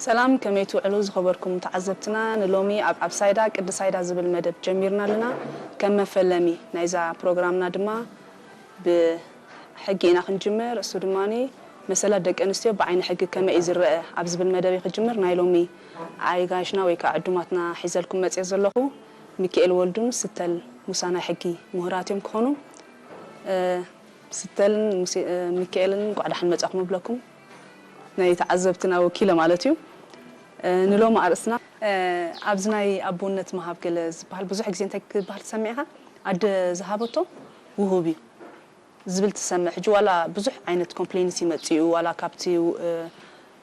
ሰላም፣ ከመይ ትውዕሉ ዝኸበርኩም ተዓዘብትና? ንሎሚ ኣብ ኣብ ሳይዳ ቅዲ ሳይዳ ዝብል መደብ ጀሚርና ኣለና። ከም መፈለሚ ናይዛ ፕሮግራምና ድማ ብሕጊ ኢና ክንጅምር። እሱ ድማ መሰላት ደቂ ኣንስትዮ ብዓይኒ ሕጊ ከመይ እዩ ዝረአ ኣብ ዝብል መደብ እዩ ክጅምር። ናይ ሎሚ ኣጋይሽና ወይ ከዓ ዕዱማትና ሒዘልኩም መፅየ ዘለኹ ሚካኤል ወልዱን ስተል ሙሳ ናይ ሕጊ ምሁራት እዮም ክኾኑ። እ፣ ስተልን ሙሴ-፣ እ፣ ሚካኤልን እንኳዕ ደሓን መጻኹም እብለኩም። ናይ ተዓዘብትና ወኪለ ማለት እዩ። እ፣ ንሎሚ ኣርእስትና፣ እ፣ ኣብዚ ናይ ኣቦነት ምሃብ ገለ ዝበሃል ብዙሕ ግዜ እንታይ ክበሃል ትሰምዕ ኢኻ? ኣደ ዝሃበቶ ውሁብ እዩ ዝብል ትሰምዕ። ሕጂ ዋላ ብዙሕ ዓይነት ኮምፕሌንስ ይመጽእ እዩ፣ ዋላ ካብቲ፣ እ፣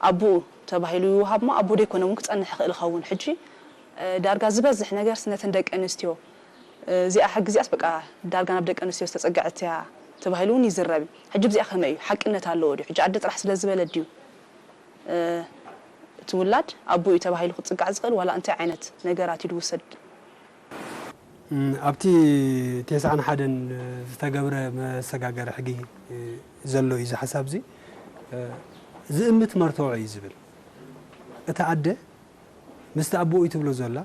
ኣቦኡ ተባሂሉ ይወሃብ እሞ ኣቦ ደይኮነ እውን ክጸንሕ ይኽእል ይኸውን። ሕጂ፣ እ፣ ዳርጋ ዝበዝሕ ነገር ነተን ደቂ ኣንስትዮ፣ እ፣ እዚኣ ሕጊ እዚኣስ በቃ ዳርጋ ናብ ደቂ ኣንስትዮ ዝተጸግዐት እያ ተባሂሉ እውን ይዝረብ እዩ። ሕጂ ብዚኣ ከመይ እዩ? ሓቅነት ኣለዎ ድዩ? ሕጂ ኣደ ጥራሕ ስለ ዝበለት ድዩ፣ እ፣ እቲ ውላድ ኣቦ እዩ ተባሂሉ ክጽጋዕ ዝኽእል? ዋላ እንታይ ዓይነት ነገራት እዩ ዝውሰድ? እም፣ ኣብቲ ተስዓን ሓደን ዝተገብረ መሰጋገሪ ሕጊ፣ እ፣ ዘሎ እዩ እዚ ሓሳብ እዚ። እ፣ ዝእምት መርትዖ እዩ ዝብል። እታ ኣደ ምስቲ ኣቦኡ እዩ ትብሎ ዘላ፣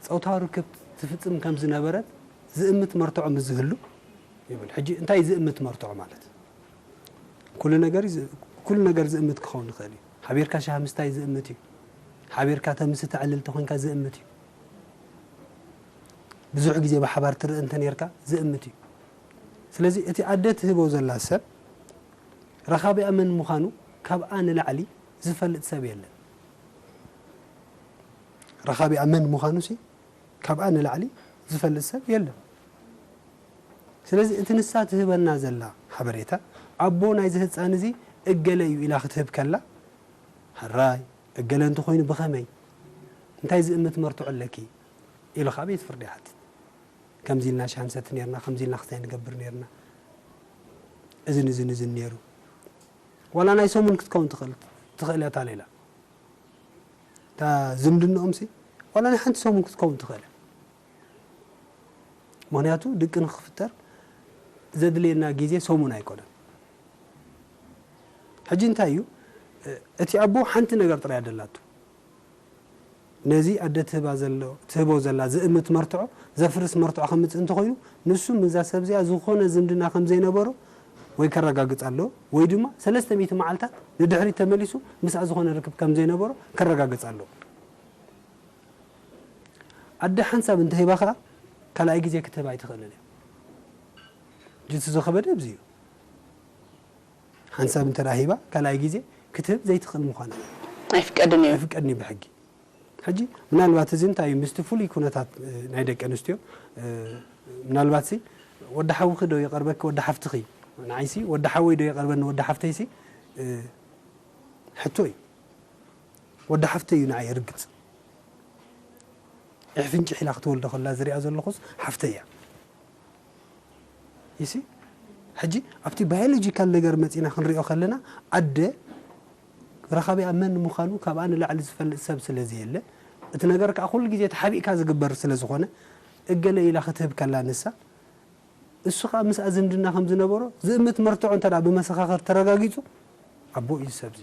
ጾታዊ ርክብ ትፍጽም ከም ዝነበረት ዝእምት መርትዖ ምስ ዝህሉ ይብል። ሕጂ እንታይ እዩ ዝእምት መርትዖ ማለት? ኩሉ ነገር ዝ-፣ ኩሉ ነገር ዝእምት ክኸውን ይኽእል እዩ። ሓቢርካ ሻሂ ምስታይ ዝእምት እዩ። ሓቢርካ ተምሲ ተዕልል ተኾይንካ ዝእምት እዩ። ብዙሕ ግዜ ብሓባር ትርኢ እንተ ኔርካ ዝእምት እዩ። ስለዚ እቲ ኣደ ትህቦ ዘላ ሰብ ረኻቢኣ መን ምዃኑ ካብኣ ንላዕሊ ዝፈልጥ ሰብ የለን። ረኻቢኣ መን ምዃኑሲ ካብኣ ንላዕሊ ዝፈልጥ ሰብ የለን። ስለዚ እቲ ንሳ ትህበና ዘላ ሓበሬታ፣ ኣቦ ናይዚ ህጻን እዚ እገለ እዩ ኢላ ክትህብ ከላ፣ ሕራይ እገለ እንተኾይኑ ብኸመይ? እንታይ ዝእምት መርትዖ ኣለኪ? ኢሉ ካብ ቤት ፍርዲ ይሓትት። ከምዚ ኢልና ሻሂ ንሰቲ ኔርና፣ ከምዚ ኢልና ክስታይ ንገብር ኔርና፣ እዝን እዝን እዝን ኔሩ። ዋላ ናይ ሰሙን ክትከውን ትኽእል፣ ትኽእል እያ እታ ሌላ። እታ ዝምድንኦምሲ ዋላ ናይ ሓንቲ ሰሙን ክትከውን ትኽእል እያ። ምኽንያቱ ድቂ ንክፍጠር ዘድልየና ግዜ ሰሙን ኣይኮነን። ሕጂ እንታይ እዩ? እቲ ኣቦ ሓንቲ ነገር ጥራይ ኣደላቱ። ነዚ ኣደ ትህባ ዘሎ፣ ትህቦ ዘላ ዝእምት መርትዖ ዘፍርስ መርትዖ ከምጽእ እንተኾይኑ፣ ንሱ ምስዛ ሰብ እዚኣ ዝኾነ ዝምድና ከም ዘይነበሮ ወይ ከረጋግጽ ኣለዎ፣ ወይ ድማ ሰለስተ ሚእቲ መዓልታት ንድሕሪት ተመሊሱ ምስኣ ዝኾነ ርክብ ከም ዘይነበሮ ከረጋግጽ ኣለዎ። ኣደ ሓንሳብ እንተሂባ ኸኣ ካልኣይ ግዜ ክትህብ ኣይትኽእልን እያ። ሕጂ እቲ ዝኸበደ ኣብዚ እዩ። ሓንሳብ እንተ ደኣ ሂባ ካልኣይ ግዜ ክትህብ ዘይትኽእል ምዃና ኣይፍቀድን እዩ። ኣይፍቀድን እዩ ብሕጊ። ሕጂ ምናልባት እዚ እንታይ እዩ ምስቲ ፍሉይ ኩነታት፣ እ፣ ናይ ደቂ ኣንስትዮ፣ እ፣ ምናልባት ሲ ወዲ ሓውኺ ዶ ይቐርበኪ ወዲ ሓፍትኺ? ንዓይሲ ወዲ ሓወይ ዶ ይቐርበኒ ወዲ ሓፍተይሲ፣ እ፣ ሕቶ እዩ። ወዲ ሓፍተይ እዩ ንዓይ ርግጽ። ዒሕ ፍንጭሕ ኢላ ክትወልዶ ከላ ዝሪኣ ዘለኹስ ሓፍተይ እያ። ይሲ ሕጂ ኣብቲ ባዮሎጂካል ነገር መጺና ክንሪኦ ከለና ኣደ ረኻቢኣ መን ምዃኑ ካብኣ ንላዕሊ ዝፈልጥ ሰብ ስለ ዘየለ፣ እቲ ነገር ከኣ ኩሉ ግዜ ተሓቢእካ ዝግበር ስለ ዝኾነ፣ እገለ ኢላ ክትህብ ከላ ንሳ፣ እሱ ከኣ ምስኣ ዝምድና ከም ዝነበሮ ዝእምት መርትዖ እንተ ደኣ ብመሰኻኽር ተረጋጊጹ፣ ኣቦ እዩ እዚ ሰብዚ።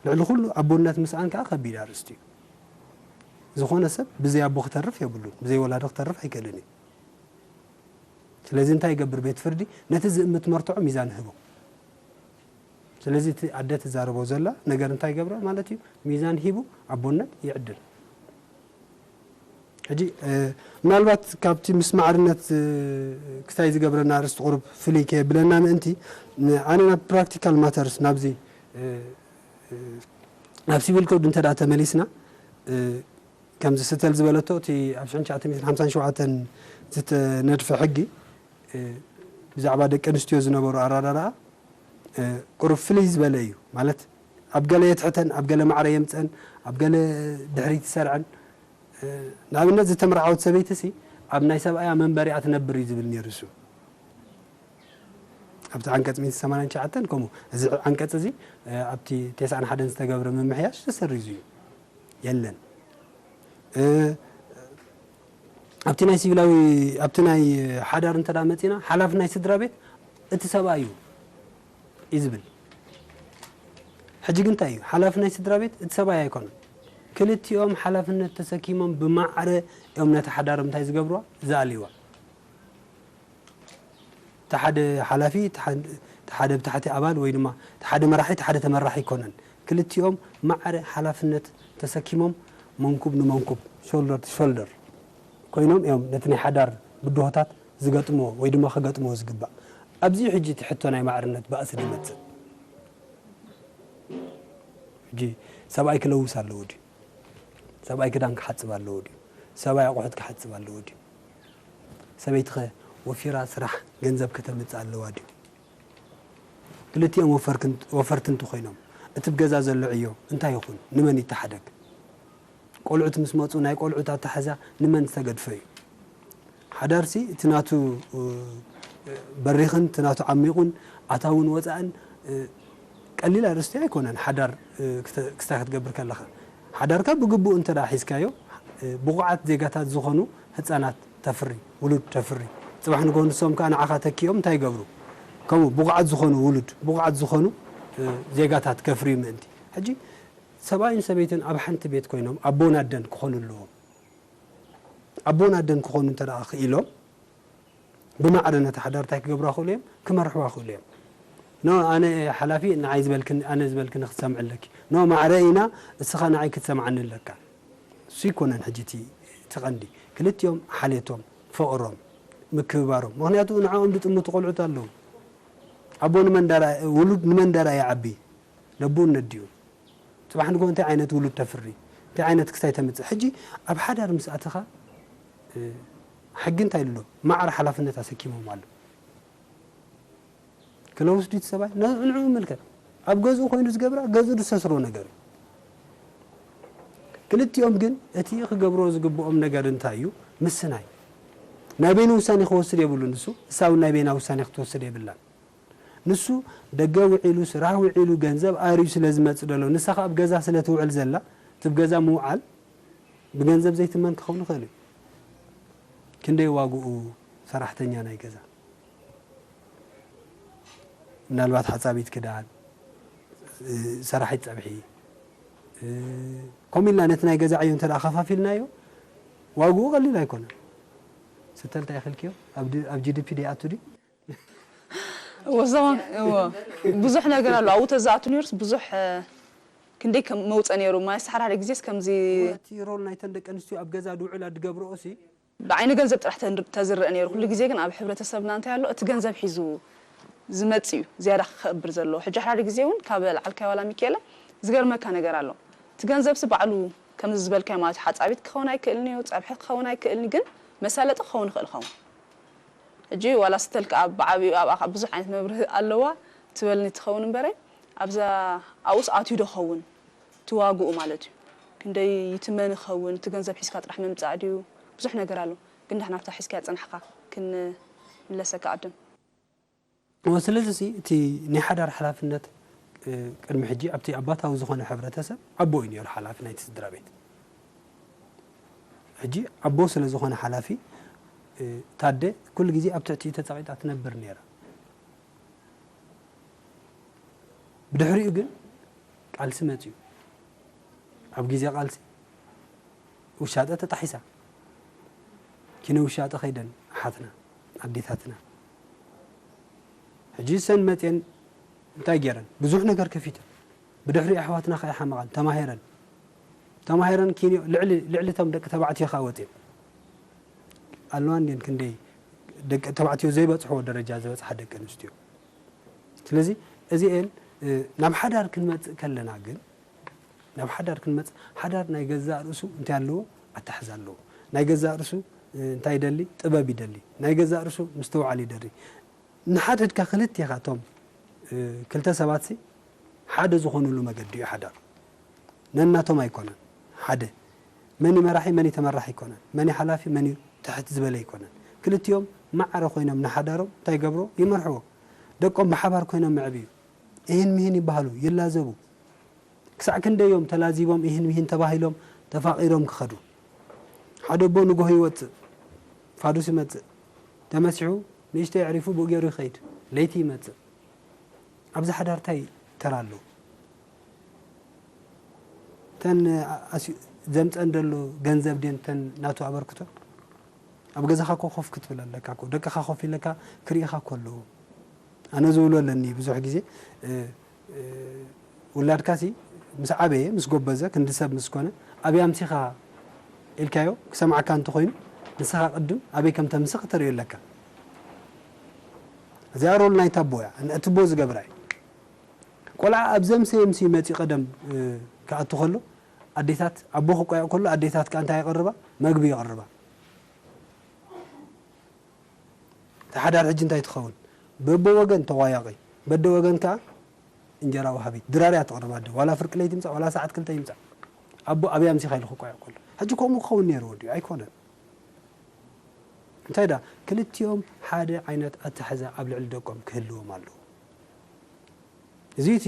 ልዕሊ ኩሉ ኣቦነት ምስኣን ከኣ ከቢድ ኣርእስቲ እዩ። ዝኾነ ሰብ ብዘይ ኣቦ ክተርፍ የብሉን፣ ብዘይ ወላዲ ክተርፍ ኣይክእልን እዩ። ስለዚ እንታይ ይገብር ቤት ፍርዲ? ነቲ ዝእምት መርትዖ ሚዛን ይህቦ። ስለዚ እቲ ኣደ ትዛረቦ ዘላ ነገር እንታይ ይገብሮ ማለት እዩ? ሚዛን ሂቡ ኣቦነት ይዕድል። ሕጂ፣ እ፣ ምናልባት ካብቲ ምስ ማዕርነት፣ እ፣ ክስታይ ዝገብረና ኣርእስቲ ቁሩብ ፍልይ ከየብለና ምእንቲ፣ ን-፣ ኣነ ናብ ፕራክቲካል ማተርስ ናብዚ፣ እ፣ እ፣ ናብ ሲቪል ኮድ እንተ ደኣ ተመሊስና፣ እ፣ ከምዚ ስተል ዝበለቶ እቲ ኣብ ሽሕን ትሽዓተ ሚእትን ሓምሳን ሸውዓተን ዝተነድፈ ሕጊ፣ እ፣ ብዛዕባ ደቂ ኣንስትዮ ዝነበሮ ኣረዳድኣ፣ እ፣ ቁሩብ ፍልይ ዝበለ እዩ። ማለት ኣብ ገለ የትሕተን፣ ኣብ ገለ ማዕረ የምፀን፣ ኣብ ገለ ድሕሪት ይሰርዐን። እ፣ ንኣብነት ዝተመርዓወት ሰበይቲ ሲ ኣብ ናይ ሰብኣያ መንበሪኣ ትነብር እዩ ዝብል ነይሩ እሱ። ኣብቲ ዓንቀጽ ሚእትን ሰማንያን ትሽዓተን ከምኡ። እዚ ዓንቀጽ እዚ፣ እ፣ ኣብቲ ተስዓን ሓደን ዝተገብረ ምምሕያሽ ተሰሪዙ እዩ። የለን። እ፣ ኣብቲ ናይ ሲቪላዊ፣ ኣብቲ ናይ ሓዳር እንተ ደኣ መጺና፣ ሓላፊ ናይ ስድራ ቤት እቲ ሰብኣይ እዩ፣ እዩ ዝብል። ሕጂ ግን እንታይ እዩ ሓላፊ ናይ ስድራ ቤት? እቲ ሰብኣይ ኣይኮነን። ክልቲኦም ሓላፍነት ተሰኪሞም ብማዕረ እዮም ነቲ ሓዳር እንታይ ዝገብርዋ? ዝኣልይዋ። እቲ ሓደ ሓላፊ፣ እቲ ሓደ ብታሕቲ ኣባል ወይ ድማ እቲ ሓደ መራሒ፣ እቲ ሓደ ተመራሒ ኣይኮነን። ክልቲኦም ማዕረ ሓላፍነት ተሰኪሞም መንኩብ ንመንኩብ፣ ሾልደር ቱ ሾልደር ኮይኖም እዮም ነቲ ናይ ሓዳር ብድሆታት ዝገጥምዎ ወይ ድማ ክገጥምዎ ዝግባእ። ኣብዚ ሕጂ እቲ ሕቶ ናይ ማዕርነት ባእሲ ዝመጽእ። ሕጂ ሰብኣይ ክለውስ ኣለዎ ድዩ? ሰብኣይ ክዳን ክሓጽብ ኣለዎ ድዩ? ሰብኣይ ኣቑሑት ክሓጽብ ኣለዎ ድዩ? ሰበይትኸ ወፊራ ስራሕ ገንዘብ ከተምጽእ ኣለዋ ድዩ? ክልቲኦም ወፈርክን-፣ ወፈርቲ እንተኾይኖም፣ እቲ ብገዛ ዘሎ ዕዮ እንታይ ይኹን? ንመን ይተሓደግ? ቆልዑት ምስ መጹ ናይ ቆልዑት ኣተሓዛ ንመን ዝተገድፈ እዩ? ሓዳርሲ እቲ ናቱ፣ እ፣ በሪኽን እቲ ናቱ ዓሚቑን ኣታውን ወጻእን፣ እ፣ ቀሊል ኣርእስቲ ኣይኮነን። ሓዳር፣ እ፣ ክተ-፣ ክስታይ ክትገብር ከለኻ፣ ሓዳርካ ብግቡእ እንተ ደኣ ሒዝካዮ፣ እ፣ ብቑዓት ዜጋታት ዝኾኑ ህጻናት ተፍሪ፣ ውሉድ ተፍሪ። ጽባሕ ንግሆ ንሶም ከኣ ንዓኻ ተኪኦም እንታይ ይገብሩ? ከምኡ ብቑዓት ዝኾኑ ውሉድ፣ ብቑዓት ዝኾኑ፣ እ፣ ዜጋታት ከፍርዩ ምእንቲ። ሕጂ ሰብኣይን ሰበይትን ኣብ ሓንቲ ቤት ኮይኖም ኣቦን ኣደን ክኾኑ ኣለዎም። ኣቦን ኣደን ክኾኑ እንተ ደኣ ክኢሎም፣ ብማዕረ ነቲ ሓዳር እንታይ ክገብሩ ይኽእሉ እዮም? ክመርሕዋ ይኽእሉ እዮም። ኖ፣ ኣነ እየ ሓላፊ፣ ንዓይ ዝበልክን-፣ ኣነ ዝበልክኒ ክትሰምዒ ኣለኪ። ኖ፣ ማዕረ ኢና፣ እስኻ ንዓይ ክትሰምዓኒ ኣለካ። እሱ ይኮነን ሕጂ እቲ፣ እቲ ቀንዲ። ክልቲኦም ሓልየቶም፣ ፍቕሮም፣ ምክብባሮም። ምኽንያቱ ንዕኦም ዝጥምቱ ቆልዑት ኣለዉ። ኣቦ ንመን ዳራ-፣ ውሉድ ንመን ዳራ ይዓቢ? ነቦኡ ነዲኡ። ጽባሕ ንግሆ እንታይ ዓይነት ውሉድ ተፍሪ? እንታይ ዓይነት ክስታይ ተምጽእ? ሕጂ ኣብ ሓዳር ምስ ኣተኻ፣ እ፣ ሕጊ እንታይ ኣሎ? ማዕረ ሓላፍነት ኣሰኪሞም ኣሎ። ክለውስ ድዩ እቲ ሰብኣይ? ነ-፣ ንዕኡ ይምልከት። ኣብ ገዝኡ ኮይኑ ዝገብራ፣ ገዝኡ ዝሰስሮ ነገር እዩ። ክልቲኦም ግን እቲ ክገብርዎ ዝግብኦም ነገር እንታይ እዩ? ምስናይ። ናይ በይኑ ውሳኔ ክወስድ የብሉን ንሱ፣ እሳ እውን ናይ በይና ውሳኔ ክትወስድ የብላን። ንሱ ደገ ውዒሉ፣ ስራሕ ውዒሉ፣ ገንዘብ ኣርዩ ስለ ዝመጽእ ዘሎ፣ ንሳ ኸኣ ኣብ ገዛ ስለ ትውዕል ዘላ፣ እቲ ኣብ ገዛ ምውዓል ብገንዘብ ዘይትመን ክኸውን ይኽእል እዩ። ክንደይ ዋግኡ ሰራሕተኛ ናይ ገዛ? ምናልባት ሓጻቢት ክዳን፣ እ፣ ሰራሒት ጸብሒ፣ እ፣ ከምኡ ኢልና ነቲ ናይ ገዛ ዕዮ እንተ ደኣ ከፋፊልናዮ፣ ዋግኡ ቀሊል ኣይኮነን። ስተልታ ይኽልክዮ? ኣብ ድ-፣ ኣብ ጂ ዲ ፒ ደይኣቱ ድዩ? እወ፣ እዛ እዋን፣ እወ፣ ብዙሕ ነገር ኣሎ። ኣብኡ ተዝኣቱ ነይሩስ ብዙሕ፣ እ፣ ክንደይ ከም መውጸ ነይሩ። ማለት፣ ሓደ ሓደ ግዜስ ከምዚ እቲ ሮል ናይተን ደቂ ኣንስትዮ ኣብ ገዛ ዝውዕላ ዝገብርኦ ሲ ብዓይኒ ገንዘብ ጥራሕ ተን-፣ ተዝረአ ነይሩ። ኩሉ ግዜ ግን ኣብ ሕብረተሰብና እንታይ ኣሎ? እቲ ገንዘብ ሒዙ ዝመጽእ እዩ ዝያዳ ክኸብር ዘለዎ። ሕጂ ሓደ ሓደ ግዜ እውን ካብ ኣልዓልካዮ ዋላ ሚካኤለ፣ ዝገርመካ ነገር ኣሎ። እቲ ገንዘብሲ ባዕሉ ከምዚ ዝበልካዮ ማለት ሓጻቢት ክኸውን ኣይክእልን እዩ፣ ጸብሒ ክኸውን ኣይክእልን እዩ፣ ግን መሳለጢ ክኸውን ይኽእል ይኸውን። ሕጂ ዋላ ስተልካ ኣብ ብዓቢኡ ኣብኣ ብዙሕ ዓይነት መብርሂ ኣለዋ ትበልኒ ትኸውን እምበረ፣ ኣብዛ ኣብኡስ ኣትዩ ዶ ኸውን? እቲ ዋግኡ ማለት እዩ። ክንደይ ይትመን ይኸውን? እቲ ገንዘብ ሒዝካ ጥራሕ ምምጻእ ድዩ? ብዙሕ ነገር ኣሎ። ግን ንሕና ኣብታ ሒዝካያ ዝጸናሕካ ክንምለሰካ ቅድም። እወ፣ ስለዚ ሲ እቲ ናይ ሓዳር ሓላፍነት፣ እ፣ ቅድሚ ሕጂ ኣብቲ ኣባታዊ ዝኾነ ሕብረተሰብ ኣቦ እዩ ነይሩ ሓላፊ ናይቲ ስድራ ቤት። ሕጂ ኣቦ ስለ ዝኾነ ሓላፊ፣ እ፣ ታደ ኩሉ ግዜ ኣብ ትሕቲኡ ተጸቒጣ ትነብር ነይራ። ብድሕሪኡ ግን ቃልሲ መጺኡ። ኣብ ግዜ ቃልሲ ውሻጠ ተጣሒሳ። ኪነ ውሻጠ ከይደን ኣሓትና፣ ኣዴታትና። ሕጂ ሰን መጽየን እንታይ ገይረን? ብዙሕ ነገር ከፊተን። ብድሕሪ ኣሕዋትና ከኣ ይሓመቓን ተማሂረን። ተማሂረን ኪንዮ ልዕሊ፣ ልዕሊ እቶም ደቂ ተባዕትዮ ከኣ ወጽየን። ኣለዋ እንድየን ክንደይ ደቂ ተባዕትዮ ዘይበጽሕዎ ደረጃ ዝበጽሓ ደቂ ኣንስትዮ። ስለዚ እዚኤን፣ እ፣ ናብ ሓዳር ክንመጽእ ከለና ግን፣ ናብ ሓዳር ክንመጽእ፣ ሓዳር ናይ ገዛእ ርእሱ እንታይ ኣለዎ? ኣተሓሕዛ ኣለዎ። ናይ ገዛእ ርእሱ፣ እ፣ እንታይ ይደሊ? ጥበብ ይደሊ። ናይ ገዛእ ርእሱ ምስትውዓል ይደሊ። ንሓድሕድካ ክልቴኻ እቶም፣ እ፣ ክልተ ሰባትሲ ሓደ ዝኾኑሉ መገዲ እዩ ሓዳር። ነናቶም ኣይኮነን። ሓደ መን እዩ መራሒ፣ መን እዩ ተመራሒ ኣይኮነን። መን እዩ ሓላፊ፣ መን እዩ ትሕት ዝበለ ኣይኮነን። ክልቲኦም ማዕረ ኮይኖም ንሓዳሮም እንታይ ይገብርዎ? ይመርሕዎ። ደቆም ብሓባር ኮይኖም የዕብዩ። እሂን ምሂን ይበሃሉ፣ ይላዘቡ። ክሳዕ ክንደይ እዮም ተላዚቦም፣ እሂን ምሂን ተባሂሎም፣ ተፋቒሮም ክኸዱ? ሓደ ኣቦ ንጎሆ ይወጽእ፣ ፋዱስ ይመጽእ፣ ተመሲሑ ንእሽተይ ኣዕሪፉ ብኡ ገይሩ ይኸይድ፣ ለይቲ ይመጽእ። ኣብዚ ሓዳር እንታይ ተራ ኣለዎ? እተን ኣስዩ-፣ ዘምፀን ዘሎ ገንዘብ ድየን እተን ናቱ ኣበርክቶ? ኣብ ገዛኻ እኮ ኮፍ ክትብል ኣለካ እኮ፣ ደቅኻ ኮፍ ኢለካ ክርእኻ እኮ ኣለዎ። ኣነ ዝብሎ ኣለኒ ብዙሕ ግዜ፣ እ፣ እ፣ ውላድካሲ ምስ ዓበየ፣ ምስ ጎበዘ፣ ክንዲ ሰብ ምስ ኮነ፣ ኣበይ ኣምሲኻ ኢልካዮ ክሰምዓካ እንተኾይኑ፣ ንስኻ ቅድም ኣበይ ከም ተምሲ ክተርእዮ ኣለካ። እዚኣ ሮል ናይታ ኣቦ እያ፣ እቲ ኣቦ ዝገብራ እዩ። ቆልዓ ኣብ ዘምሰየ ምስ መጺ ቀደም፣ እ፣ ክኣቱ ከሎ፣ ኣዴታት፣ ኣቦ ክቋየቕ ከሎ፣ ኣዴታት ከኣ እንታይ የቕርባ? መግቢ የቕርባ። እቲ ሓዳር ሕጂ እንታይ ትኸውን? በቦ ወገን ተቋያቒ፣ በደ ወገን ከኣ እንጀራ ወሃቢት። ድራር እያ ትቕርብ ኣደ። ዋላ ፍርቂ ለይቲ ይምጻእ፣ ዋላ ሰዓት ክልተ ይምጻእ። ኣቦ ኣብያ ኣምሲኻ ኢሉ ክቋየቕ ከሎ። ሕጂ ከምኡ ክኸውን ነይርዎ ድዩ? ኣይኮነን። እንታይ ደኣ? ክልቲኦም ሓደ ዓይነት ኣተሓሕዛ ኣብ ልዕሊ ደቆም ክህልዎም ኣለዎ። እዚ እቲ፣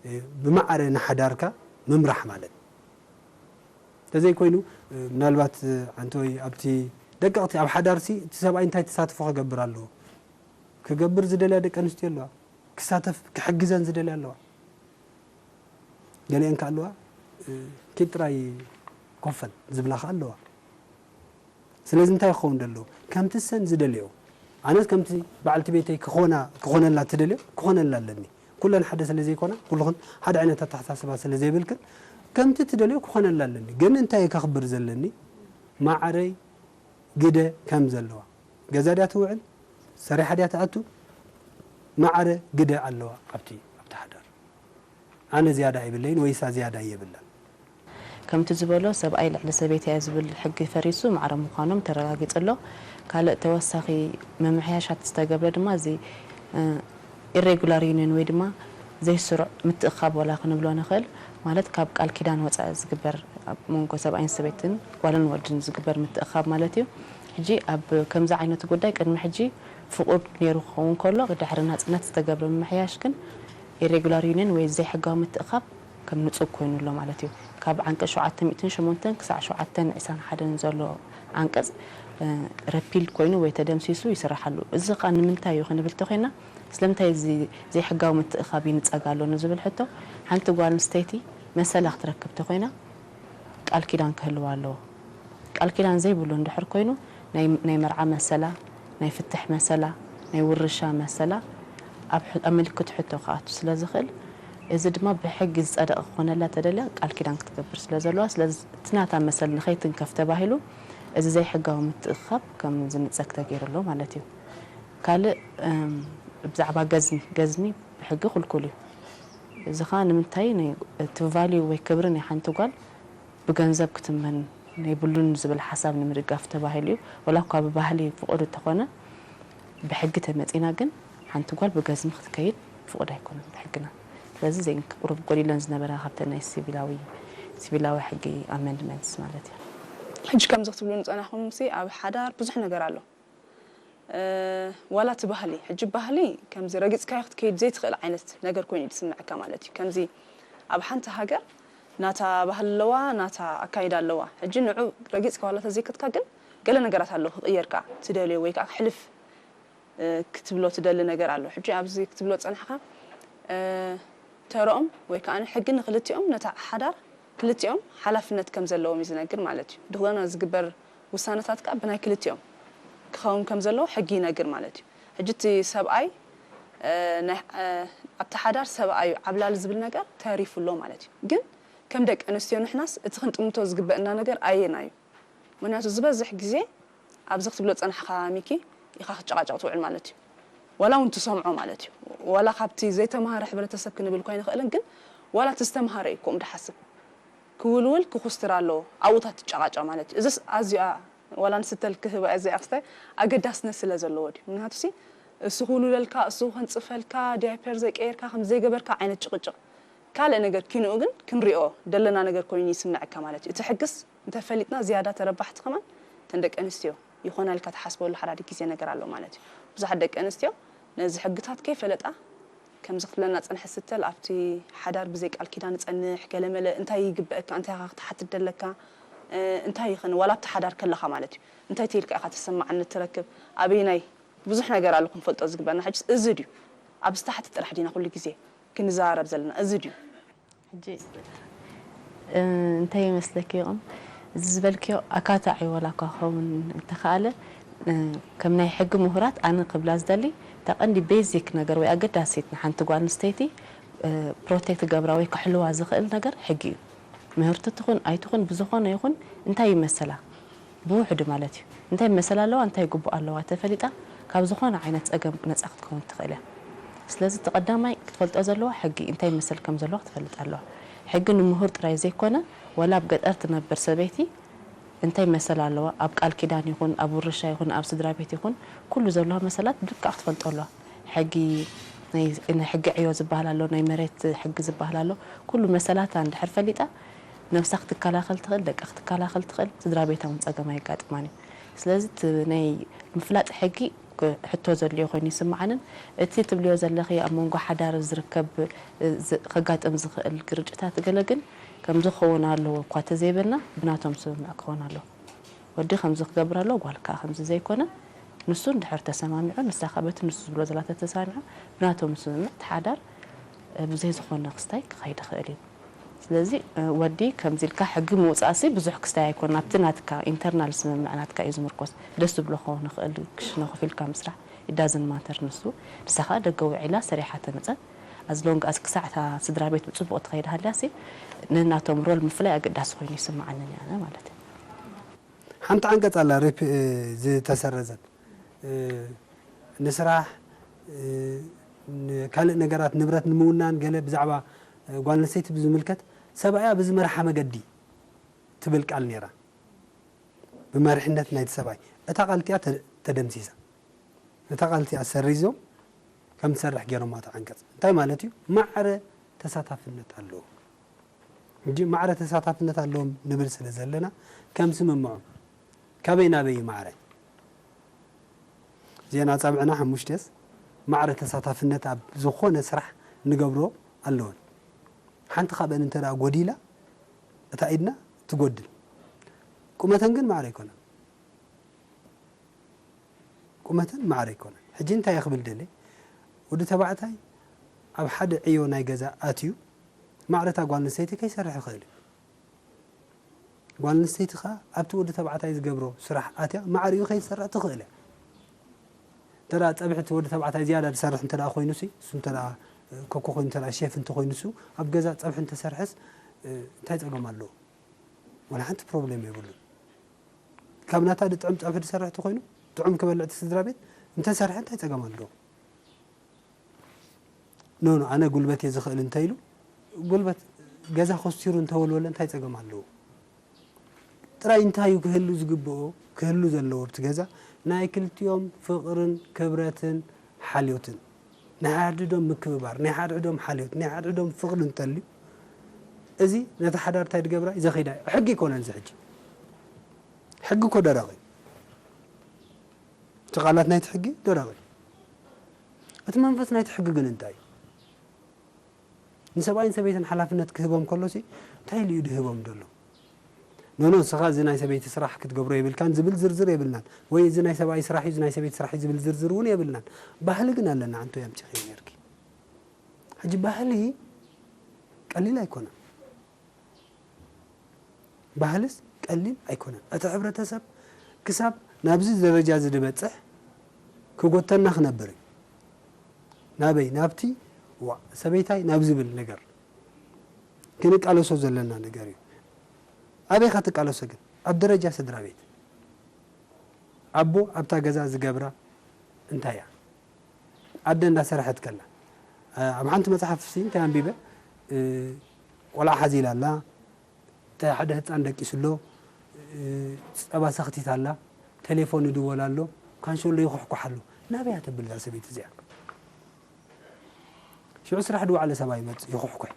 እ፣ ብማዕረ ንሓዳርካ ምምራሕ ማለት። እንተዘይኮይኑ፣ እ፣ ምናልባት፣ እ፣ ኣንተ ወይ ኣብቲ ደቀቕቲ ኣብ ሓዳርሲ እቲ ሰብኣይ እንታይ ተሳትፎ ክገብር ኣለዎ? ክገብር ዝደልያ ደቂ ኣንስትዮ ኣለዋ። ክሳተፍ ክሕግዘን ዝደልያ ኣለዋ። ገሊአን ከ ኣለዋ፣ እ፣ ኪድ ጥራይ ኮፈል ዝብላ ከ ኣለዋ። ስለዚ እንታይ ክኸውን ደለዎ? ከምቲ ሰን ዝደልዮ። ኣነስ ከምቲ በዓልቲ ቤተይ ክኾና-፣ ክኾነላ ትደልዮ፣ ክኾነላ ኣለኒ። ኩለን ሓደ ስለ ዘይኮና፣ ኩልኽን ሓደ ዓይነት ኣተሓሳስባ ስለ ዘይብልክን፣ ከምቲ ትደልዮ ክኾነላ ኣለኒ። ግን እንታይ ከኽብር ዘለኒ? ማዕረይ ግደ ከም ዘለዋ። ገዛ ድያ ትውዕል? ሰሪሓ ድያ ትኣቱ? ማዕረ ግደ ኣለዋ ኣብቲ፣ ኣብቲ ሓዳር። ኣነ ዝያዳ ኣይብለይን ወይሳ ዝያዳ የብላን። ከምቲ ዝበሎ፣ ሰብኣይ ልዕሊ ሰበይቲ እያ ዝብል ሕጊ ፈሪሱ ማዕረ ምዃኖም ተረጋጊጹ ኣሎ። ካልእ ተወሳኺ ምምሕያሻት ዝተገብረ ድማ እዚ፣ እ፣ ኢሬጉላር ዩኒየን ወይ ድማ ዘይስሩዕ ምትእኻብ ዋላ ክንብሎ ንኽእል፣ ማለት ካብ ቃል ኪዳን ወጻኢ ዝግበር ኣብ መንጎ ሰብኣይን ሰበይትን ጓልን ወድን ዝግበር ምትእኻብ ማለት እዩ። ሕጂ ኣብ ከምዚ ዓይነት ጉዳይ ቅድሚ ሕጂ ፍቑድ ነይሩ ክኸውን ከሎ፣ ድሕሪ ናጽነት ዝተገብረ ምምሕያሽ ግን ኢሬጉላር ዩኒየን ወይ ዘይሕጋዊ ምትእኻብ ከም ንጹግ ኮይኑ ኣሎ ማለት እዩ። ካብ ዓንቀጽ ሸውዓተ ሚእትን ሸሞንተን ክሳዕ ሸውዓተ ሚእትን ዕስራን ሓደን ዘሎ ዓንቀጽ፣ እ፣ ረፒልድ ኮይኑ ወይ ተደምሲሱ ይስራሕ ኣሎ። እዚ ኸኣ ንምንታይ እዩ ክንብል ተኾይና፣ ስለምንታይ እዚ ዘይሕጋዊ ምትእኻብ ይንጸግ ኣሎ ንዝብል ሕቶ፣ ሓንቲ ጓል ኣንስተይቲ መሰላ ክትረክብ ተኾይና፣ ቃል ኪዳን ክህልዋ ኣለዎ። ቃል ኪዳን ዘይብሉ እንድሕር ኮይኑ፣ ናይ፣ ናይ መርዓ መሰላ፣ ናይ ፍትሕ መሰላ፣ ናይ ውርሻ መሰላ ኣብ ሕ-፣ ኣብ ምልክት ሕቶ ክኣቱ ስለ ዝኽእል፣ እዚ ድማ ብሕጊ ዝጸደቐ ክኾነላ ተደልያ ቃል ኪዳን ክትገብር ስለ ዘለዋ፣ ስለዚ እቲ ናታ መሰል ንኸይትንከፍ ተባሂሉ፣ እዚ ዘይሕጋዊ ምትእኻብ ከም ዝንጸግ ተገይሩ ኣሎ ማለት እዩ። ካልእ፣ እም፣ ብዛዕባ ገዝሚ፣ ገዝሚ ብሕጊ ክልኩል እዩ። እዚ ኸኣ ንምንታይ ናይ፣ እቲ ቫልዩ ወይ ክብሪ ናይ ሓንቲ ጓል ብገንዘብ ክትመን የብሉን ዝብል ሓሳብ ንምድጋፍ ተባሂሉ እዩ። ወላ እኳ ብባህሊ ፍቑድ እንተኾነ፣ ብሕጊ ተመጺና ግን ሓንቲ ጓል ብገዝሚ ክትከይድ ፍቑድ ኣይኮነን ብሕግና። ስለዚ እዘን ቁሩብ ጎዲለን ዝነበራ ካብተን ናይ ሲቪላዊ፣ ሲቪላዊ ሕጊ ኣመንድመንትስ ማለት እዩ። ሕጂ ከምዚ ክትብሉ ዝጸናሕኩምሲ ኣብ ሓዳር ብዙሕ ነገር ኣሎ። እ፣ ዋላ እቲ ባህሊ፣ ሕጂ ባህሊ ከምዚ ረጊጽካዮ ክትከይድ ዘይትኽእል ዓይነት ነገር ኮይኑ እዩ ዝስምዐካ ማለት እዩ። ከምዚ ኣብ ሓንቲ ሃገር ናታ ባህሊ ኣለዋ፣ ናታ ኣካይዳ ኣለዋ። ሕጂ ንዑ ረጊጽካ ዋላ ተዘይከድካ ግን ገለ ነገራት ኣሎ ክቕየር ከኣ ትደልዮ ወይ ከኣ ክሕልፍ፣ እ፣ ክትብሎ ትደሊ ነገር ኣሎ። ሕጂ ኣብዚ ክትብሎ ዝጸናሕካ፣ እ፣ ተረኦም ወይ ከኣ ሕጊ ንክልቲኦም ነታ ሓዳር ክልቲኦም ሓላፍነት ከም ዘለዎም እዩ ዝነግር ማለት እዩ። ድኽለና ዝግበር ውሳነታት ከኣ ብናይ ክልቲኦም ክኸውን ከም ዘለዎ ሕጊ ይነግር ማለት እዩ። ሕጂ እቲ ሰብኣይ፣ እ፣ ናይ፣ እ፣ ኣብቲ ሓዳር ሰብኣይ እዩ ዓብላሊ ዝብል ነገር ተሪፉ ኣሎ ማለት እዩ። ግን ከም ደቂ ኣንስትዮ ንሕናስ እቲ ክንጥምቶ ዝግበእና ነገር ኣየና እዩ? ምኽንያቱ ዝበዝሕ ግዜ ኣብዚ ክትብሎ ዝጸናሕካ ሚኪ ኢኻ ክትጨቃጨቕ ትውዕል ማለት እዩ። ዋላ እውን ትሰምዖ ማለት እዩ። ዋላ ካብቲ ዘይተማሃረ ሕብረተሰብ ክንብል እኳ ኣይንኽእልን፣ ግን ዋላ እቲ ዝተምሃረ እዩ ከምኡ ድሓስብ። ክውልውል ክኹስትር ኣለዎ። ኣብኡ እታ ትጨቃጨቕ ማለት እዩ። እዚስ ኣዝያ ዋላ ንስተ ልክህባ እዚ ኣስተ ኣገዳስነት ስለ ዘለዎ ድዩ? ምኽንያቱ ሲ እሱ ክውልውለልካ፣ እሱ ከንጽፈልካ፣ ዳይፐር ዘይቀየርካ፣ ከም ዘይገበርካ ዓይነት ጭቅጭቅ። ካልእ ነገር ኪንኡ ግን ክንሪኦ ደለና ነገር ኮይኑ ይስምዐካ ማለት እዩ። እቲ ሕግስ እንተፈሊጥና ዝያዳ ተረባሕቲ ከማን እተን ደቂ ኣንስትዮ ይኾና ኢልካ ትሓስበሉ ሓደ ሓደ ግዜ ነገር ኣሎ ማለት እዩ። ብዙሓት ደቂ ኣንስትዮ ነዚ ሕግታት ከይፈለጣ ከምዚ ክትብለና ጸንሐ ስትል ኣብቲ ሓዳር ብዘይ ቃል ኪዳን ጸንሕ ገለመለ እንታይ ይግበአካ እንታይ ኢኻ ክትሓትት ደለካ እ፣ እንታይ ይኽን ዋላ ኣብቲ ሓዳር ከለኻ ማለት እዩ እንታይ ተይልካ ኢኻ ተሰማዕነት ትረክብ ኣበይናይ ብዙሕ ነገር ኣሎ ክንፈልጦ ዝግበና ሕጅስ እዚ ድዩ ኣብዚ ታሕቲ ጥራሕ ዲና ኩሉ ግዜ ክንዘራረብ ዘለና እዚ ድዩ ሕጂ እንታይ ይመስለኪ ይቕም? እዚ ዝበልክዮ ኣካታዒ ዋላ እኳ ክኸውን እንተኸኣለ፣ ከም ናይ ሕጊ ምሁራት ኣነ ክብላ ዝደሊ፣ እታ ቀንዲ ቤዚክ ነገር ወይ ኣገዳሲት ንሓንቲ ጓል ኣንስተይቲ ፕሮቴክት ክገብራ ወይ ክሕልዋ ዝኽእል ነገር ሕጊ እዩ። ምህርቲ ትኹን ኣይትኹን፣ ብዝኾነ ይኹን እንታይ ይመሰላ፣ ብውሕዱ ማለት እዩ፣ እንታይ መሰል ኣለዋ፣ እንታይ ግቡእ ኣለዋ ተፈሊጣ፣ ካብ ዝኾነ ዓይነት ጸገም ነጻ ክትከውን ትኽእል እያ። ስለዚ እቲ ቀዳማይ ክትፈልጦ ዘለዋ፣ ሕጊ እንታይ መሰል ከም ዘለዋ ክትፈልጥ ኣለዋ። ሕጊ ንምሁር ጥራይ ዘይኮነ፣ ወላ ኣብ ገጠር ትነብር ሰበይቲ እንታይ መሰል ኣለዋ፣ ኣብ ቃል ኪዳን ይኹን፣ ኣብ ውርሻ ይኹን፣ ኣብ ስድራ ቤት ይኹን፣ ኩሉ ዘለዋ መሰላት ብልክዕ ክትፈልጦ ኣለዋ። ሕጊ ናይ፣ ናይ ሕጊ ዕዮ ዝበሃል ኣሎ፣ ናይ መሬት ሕጊ ዝበሃል ኣሎ። ኩሉ መሰላታ እንድሕር ፈሊጣ፣ ነብሳ ክትከላኸል ትኽእል፣ ደቃ ክትከላኸል ትኽእል፣ ስድራ ቤታ እውን ጸገም ኣየጋጥማን እዩ። ስለዚ እቲ ናይ ምፍላጥ ሕጊ ክ-፣ ሕቶ ዘድልዮ ኮይኑ ይስምዓንን፣ እቲ ትብልዮ ዘለኺ ኣብ መንጎ ሓዳር ዝርከብ፣ እ፣ ዝ-፣ ከጋጥም ዝኽእል ግርጭታት ገለ ግን ከምዚ ክኸውን ኣለዎ እኳ ተዘይበልና፣ ብናቶም ስምምዕ ክኸውን ኣለዎ። ወዲ ከምዚ ክገብር ኣለዎ፣ ጓል ከኣ ከምዚ ዘይኮነ፣ ንሱ እንድሕር ተሰማሚዑ፣ ንሳ ከኣ በቲ ንሱ ዝብሎ ዘላ ተተሰማሚዑ፣ ብናቶም ስምምዕ እቲ ሓዳር፣ እ፣ ብዘይ ዝኾነ ክስታይ ክኸይድ ይኽእል እዩ። ስለዚ፣ እ፣ ወዲ ከምዚ ኢልካ ሕጊ ምውጻእሲ ብዙሕ ክስታይ ኣይኮነን። ኣብቲ ናትካ ኢንተርናል ስምምዕ ናትካ እዩ ዝምርኮስ። ደስ ዝብሎ ክኸውን ይኽእል፣ ክሽነ ኮፍ ኢልካ ምስራሕ፣ it doesn't matter ንሱ። ንሳ ከኣ ደገ ውዒላ ሰሪሓ ተመጸት። As long as ክሳዕ እታ ስድራ ቤት ብጽቡቕ ትኸይድ ሃልያሲ፣ ነናቶም ሮል ምፍላይ ኣገዳሲ ኮይኑ ይስምዓንን እየ ኣነ ማለት እዩ። ሓንቲ ዓንቀጽ ኣላ ሪፕ-፣ እ፣ ዝተሰረዘት። እ፣ ንስራሕ፣ እ፣ ንካልእ ነገራት ንብረት ንምውናን ገለ ብዛዕባ፣ እ፣ ጓል ኣንስተይቲ ብዝምልከት ሰብኣያ ብዝመርሓ መገዲ ትብል ቃል ነይራ። ብመሪሕነት ናይቲ ሰብኣይ። እታ ቃል እቲኣ ተ-፣ ተደምሲሳ። እታ ቃል እቲኣ ሰሪዞም ከም ትሰርሕ ገይሮማ እታ ዓንቀጽ። እንታይ ማለት እዩ? ማዕረ ተሳታፍነት ኣለዎ። ሕጂ ማዕረ ተሳታፍነት ኣለዎም ንብል ስለ ዘለና፣ ከም ስምምዖም ካበይ ናበይ እዩ ማዕረ? እዚአን ኣጻብዕና ሓሙሽተስ ማዕረ ተሳታፍነት ኣብ ዝኾነ ስራሕ ንገብሮ ኣለወን። ሓንቲ ካብአን እንተ ደኣ ጎዲላ፣ እታ ኢድና ትጎድል። ቁመተን ግን ማዕረ ኣይኮነን። ቁመተን ማዕረ ኣይኮነን። ሕጂ እንታይ እየ ክብል ደልየ? ወዲ ተባዕታይ ኣብ ሓደ ዕዮ ናይ ገዛ ኣትዩ፣ ማዕረ እታ ጓል ኣንስተይቲ ከይሰርሕ ይኽእል እዩ። ጓል ኣንስተይቲ ኸኣ ኣብቲ ወዲ ተባዕታይ ዝገብሮ ስራሕ ኣትያ ማዕሪኡ ከይትሰርሕ ትኽእል እያ። እንተ ደኣ ጸብሒ እቲ ወዲ ተባዕታይ ዝያዳ ዝሰርሕ እንተ ደኣ ኮይኑሲ፣ እሱ እንተ ደኣ ኮኮ ኮይኑ፣ እንተ ደኣ ሼፍ እንተ ኮይኑሱ፣ ኣብ ገዛ ጸብሒ እንተሰርሐስ፣ እ፣ እንታይ ጸገም ኣለዎ? ወላ ሓንቲ ፕሮብሌም የብሉን። ካብ ናታ ዝጥዕም ጸብሒ ዝሰርሕ እንተኾይኑ፣ ጥዑም ክበልዕ እቲ ስድራ ቤት እንተሰርሐ እንታይ ጸገም ኣለዎ? ኖ፣ ኖ፣ ኣነ ጉልበት እየ ዝኽእል እንተ ኢሉ፣ ጉልበት ገዛ ኮስቲሩ እንተወልወለ እንታይ ጸገም ኣለዎ? ጥራይ እንታይ እዩ ክህሉ ዝግብኦ፣ ክህሉ ዘለዎ ኣብቲ ገዛ? ናይ ክልቲኦም ፍቕርን ክብረትን ሓልዮትን። ናይ ሓድሕዶም ምክብባር፣ ናይ ሓድሕዶም ሓልዮት፣ ናይ ሓድሕዶም ፍቕሪ እንተልዩ፣ እዚ ነቲ ሓዳር እንታይ ድገብራ እዩ? ዘኺዳ እዩ። ሕጊ ኣይኮነን እዚ ሕጂ። ሕጊ እኮ ደረቕ እዩ። እቲ ቃላት ናይቲ ሕጊ ደረቕ እዩ። እቲ መንፈስ ናይቲ ሕጊ ግን እንታይ እዩ? ንሰብኣይን ሰበይትን ሓላፍነት ክህቦም ከሎሲ፣ እንታይ ኢሉ እዩ ድህቦም ዘሎ? ኖ፣ ኖ፣ ንስኻ እዚ ናይ ሰበይቲ ስራሕ ክትገብሮ የብልካን ዝብል ዝርዝር የብልናን። ወይ እዚ ናይ ሰብኣይ ስራሕ እዩ፣ እዚ ናይ ሰበይቲ ስራሕ እዩ ዝብል ዝርዝር እውን የብልናን። ባህሊ ግን ኣለና፣ ኣንቶይ ኣምጺኽዮ ነይርኪ። ሕጂ ባህሊ ቀሊል ኣይኮነን። ባህልስ ቀሊል ኣይኮነን። እቲ ሕብረተሰብ ክሳብ ናብዚ ደረጃ እዚ ዝበጽሕ ክጎተና ክነብር እዩ። ናበይ? ናብቲ፣ ዋ፣ ሰበይታይ ናብ ዝብል ነገር ክንቃለሶ ዘለና ነገር እዩ። ኣበይ ኢኻ ትቃለሶ ግን? ኣብ ደረጃ ስድራ ቤት። ኣቦ ኣብታ ገዛ ዝገብራ እንታይ እያ? ኣደ እንዳሰርሐት ከላ፣ ኣብ ሓንቲ መጽሓፍ ሲ እንታይ ኣንቢበ? እ፣ ቆልዓ ሓዚላ ኣላ፣ እታ ሓደ ህጻን ደቂሱ ኣሎ፣ እ፣ ጸባ ሰኽቲት ኣላ፣ ቴሌፎን ይድወል ኣሎ፣ ካንሸሎ ይኹሕኩሕ ኣሎ። ናበይ እያ ተብል እዛ ሰበይቲ እዚኣ? ሽዑ ስራሕ ድዋዕለ ሰብኣይ ይመጽእ ይኹሕኩሕ።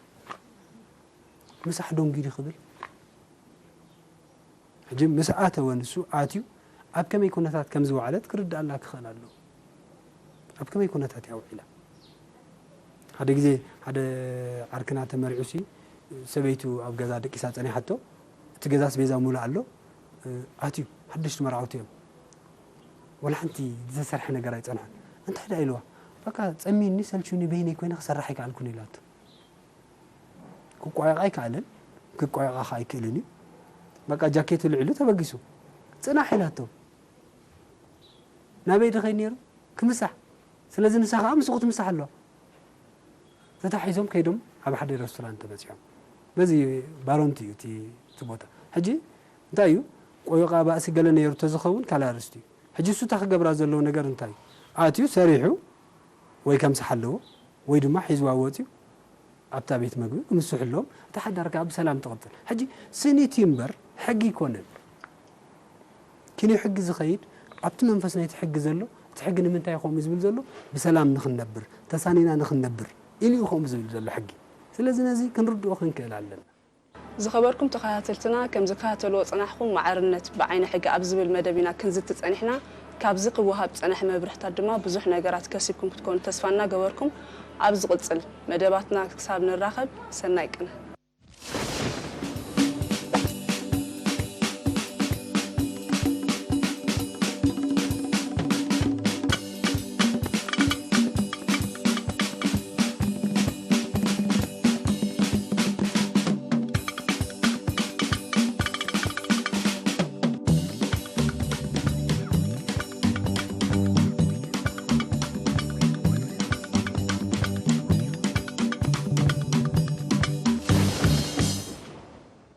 ምሳሕ ዶንጊዲ ክብል። ሕጂ ምስ ኣተወ ንሱ ኣትዩ ኣብ ከመይ ኩነታት ከም ዝወዓለት ክርድኣና ክኽእል ኣለዎ። ኣብ ከመይ ኩነታት እያ ውዒላ? ሓደ ግዜ ሓደ ዓርክና ተመሪዑሲ ሰበይቱ ኣብ ገዛ ደቂሳ ጸኒሓቶ፣ እቲ ገዛ ኣስቤዛ ሙሉእ ኣሎ፣ ኣትዩ፣ ሓደሽቲ መርዓውቲ እዮም። ወላ ሓንቲ ዝተሰርሐ ነገር ኣይጸንሐን። እንታይ ደኣ ኢልዋ? በቃ ጸሚኒ ሰልችዩኒ በይነይ ኮይነ ክሰርሕ ኣይከኣልኩን ኢላቶ። ክቋየቕ ኣይከኣለን። ክቆየቓ ኸዓ ኣይክእልን እዩ። በቃ ጃኬቱ ልዒሉ ተበጊሱ። ጽናሕ ኢላቶ። ናበይ ድኸይድ ነይሩ? ክምሳሕ። ስለዚ ንሳ ኸዓ ምስኡ ክትምሳሕ ኣለዋ። ተታሒዞም ከይዶም ኣብ ሓደ ሬስቶራንት ተበጺሖም። በዚ ባሮንቲ እዩ እቲ እቲ ቦታ። ሕጂ እንታይ እዩ? ቆይቓ ባእሲ ገለ ነይሩ ተዝኸውን ካልእ ኣርእስቲ እዩ። ሕጂ እሱ እታ ክገብራ ዘለዎ ነገር እንታይ እዩ? ኣትዩ ሰሪሑ ወይ ከምስሓ ኣለዎ ወይ ድማ ሒዝዋ ወጺኡ ኣብታ ቤት መግቢ ክምስሑ ኣለዎም። እታ ሓዳር ከኣ ብሰላም ትቕጽል። ሕጂ ስኒቲ እምበር ሕጊ ኣይኮነን። ኪንዮ ሕጊ ዝኸይድ ኣብቲ መንፈስ ናይቲ ሕጊ ዘሎ፣ እቲ ሕጊ ንምንታይ እዩ ከምኡ ዝብል ዘሎ? ብሰላም ንኽንነብር፣ ተሳኒና ንኽንነብር ኢሉ እዩ ከምኡ ዝብል ዘሎ ሕጊ። ስለዚ ነዚ ክንርድኦ ክንክእል ኣለና። ዝኸበርኩም ተኸታተልትና፣ ከም ዝከታተልዎ ጽናሕኩም ማዕርነት ብዓይኒ ሕጊ ኣብ ዝብል መደብ ኢና ክንዝቲ ጸኒሕና። ካብዚ ክወሃብ ዝጸንሐ መብርህታት ድማ ብዙሕ ነገራት ከሲብኩም ክትኮኑ ተስፋ እናገበርኩም፣ ኣብ ዝቕጽል መደባትና ክሳብ ንራኸብ ሰናይ ቅነ።